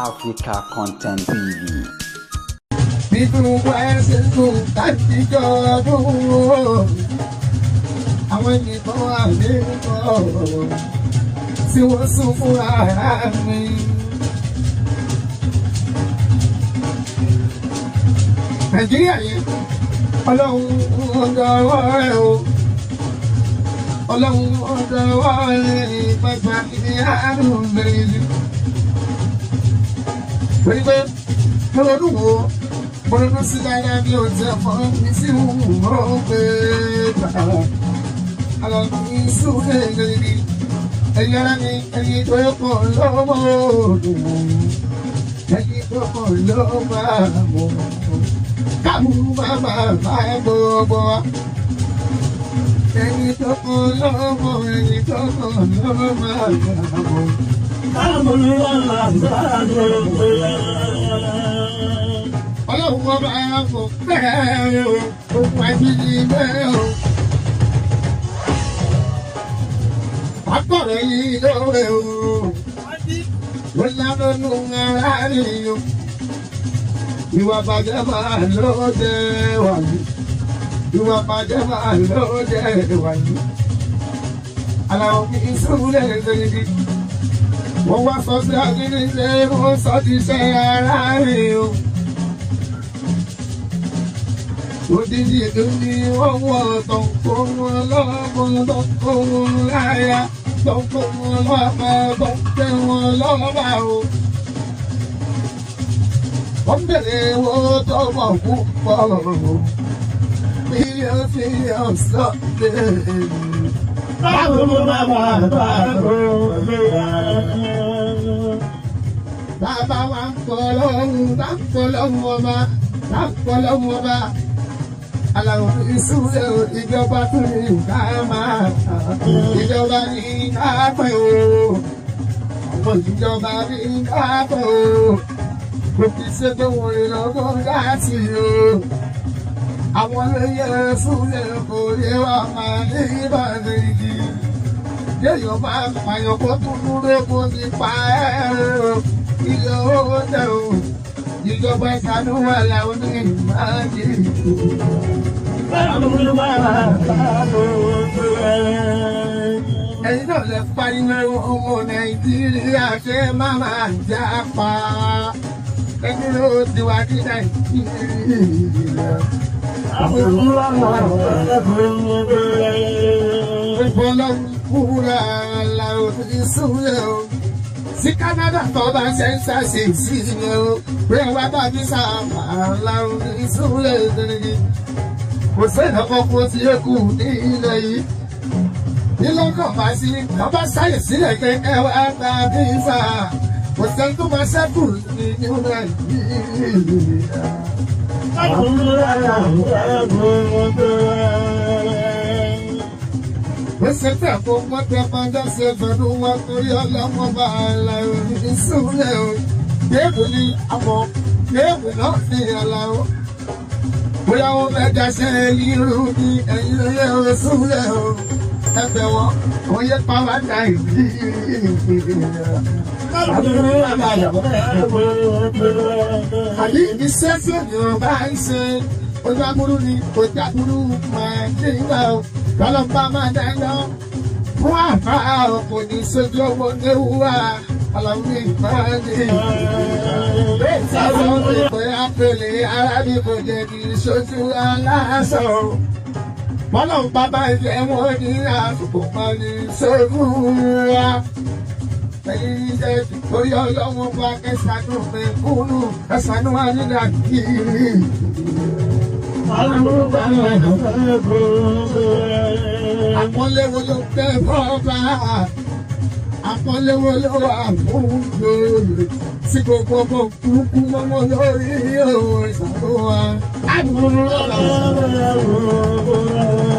Africa Content TV. Nínú ẹsẹ̀ tó tàbíjọ́ ọdún àwọn ènìyàn wà nínú tí wọ́n sún fún ara mi. Nàìjíríà yìí ọlọ́run ọ̀dọ̀ ọwọ́ rẹ̀ o, ọlọ́run ọ̀dọ̀ ọwọ́ rẹ̀ pàpà ní àrùn bẹ̀rẹ̀. Torí pé mo ronú wo, mo ronú sí dáadáa bí o jẹ́ fọ́ mi sí wọ́n pé bàbá àlọ́ mi sún lè ẹ̀yin ara mi, ẹ̀yin tó kọ̀ lọ́mọ òdùn, ẹ̀yin tó kọ̀ lọ́mọ àmọ́ kámú máma bá gbogbo wa. Ẹ̀yin tó kọ̀ lọ́mọ, ẹ̀yin tó kọ̀ lọ́mọ àmọ́ kámú máma bá gbogbo wa. Ọlọ́run ọba kò fẹ́ o, òun àti bẹ́ẹ̀ o. Akọ̀rọ̀ yìí lóore o, ó lánàánú ara rí o. Ìwà bàjẹ́ máa ló dé wà yìí. Ìwà bàjẹ́ máa ló dé wà yìí. Àlàó kì í súnlẹ̀ lẹ́yìn. Wọ́n wá sọ sí àdínní ṣe wọ́n sọ ti ṣe ara rí o. Odidi ètò ni wọ́n wọ̀ tó ń kó wọn lọ́mọ tó ń kó wọn láyà tó ń kó wọn lọ́mọ tó ń tẹ wọn lọ́mọ o. Wọ́n bèrè owó tó mọ̀ púpọ̀ mílíọ̀nù mílíọ̀nù sọ́ọ̀dẹ̀. Báwo ló máa wà báwo ló wà? Bàbá wa ń kọ́ lọ́hùn, bá ń kọ́ lọ́hùn ọba, bá ń kọ́ lọ́hùn ọba. Àlàó ìsúlẹ̀ ìjọba tún ní ká máa, ìjọba ní ká pẹ́ o. Àwọn ìjọba ní ká pẹ́ o. Kò fi ṣe tó wọlé lọ́gbọ́n láti o. Àwọn olóyè súlẹ̀ kò lè wá máa ní ìbàdàn yìí. Yéèyàn máa pààyàn kó tún dúró kó nípa ẹ̀ o. Ilé owó tẹ̀ o. Ìjọba ìsànú wà láwọn ní ìmáàjì. Báwo ló máa báwo ló wà? Ẹ̀yin náà lè pariwo ọmọ Nàìjíríà ṣe má máa já pa. Ẹni ló ti wá ní Nàìjíríà. Báwo ló máa báwo ló wà? Ìbọ̀lọ́kúra làwọn ìsúlẹ̀ o. Sí Canada tó bá ṣe ń ṣàṣe sí i o. Pé wá bá mi sábà làwọn ìsúlẹ̀ gírígí. Kò sẹ́nà kankan tí ó kù ní ilẹ̀ yìí. Ilé kan bá sí, wọ́n bá sáyè sílẹ̀ pé ẹ wá gba visa. Kò sẹ́ni tó máa ṣẹ́kù ní Nàìjíríà. Báwo ló máa báwo ló wà? Ó ṣe tẹ̀ kó mọ́tẹ́ pọ́njọ́ ṣe pẹ̀lú wọn torí ọlọ́mọ bá aláwọ̀ ìṣúlẹ̀ o. Géèmù ni àmọ́ géèmù náà ní aláwọ̀. Bóyá wọ́n fẹ́ daṣẹ́ irú ní ẹ̀yìn ilé oṣúlẹ̀ o. Ẹbẹ̀ wọn kò yẹ pàwọ́ Nàìjíríà. Báwo ló máa báwo ló wà? Àbí iṣẹ́ tí ènìyàn bá ń ṣe ojú aburú ni kò jáburú máa ń nígbà o. Lọ́lọ́pàá máa dáná fún àbá kò ní sójú owó léwúwà ọlọ́run ìpàdé. Sáwọn ìpè àpèlè arábí kò jẹ́ kí sójú aláṣọ. Bọ́lá bàbá ìjẹ́ wọn ní àsìkò máa ní sójú wa. Ẹ̀yin jẹ́ torí ọlọ́run bá kẹsàn-án pé kúrú kẹsàn-án wà ní Nàìjíríà. Báwo ló máa báwo ló wà? Àpọ́nlé wo ló fẹ́ fọ́ba? Àpọ́nlé wo ló wà fún gbòòrò? Tí gbogbo ọmọ kúkú mọ́mọ́ lórí òun ìṣàkóso wa. Báwo ló máa báwo ló wà?